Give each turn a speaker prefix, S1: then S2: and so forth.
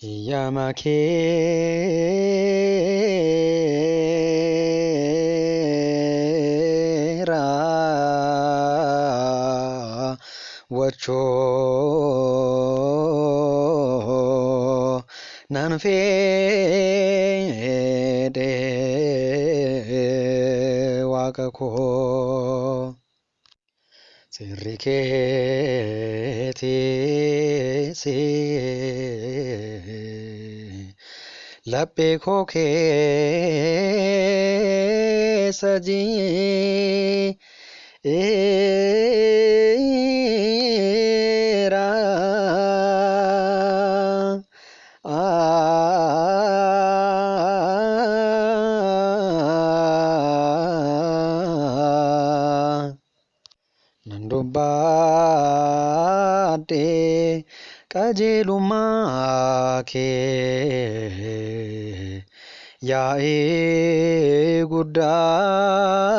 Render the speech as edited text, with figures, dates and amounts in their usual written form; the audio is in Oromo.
S1: Hiyyama kee raawwachuu nan fedhe, Waaqa koo. Sirri keetiis laphee koo keessa jira. Nan dubbadhe qajeelummaa kee yaa'ii guddaa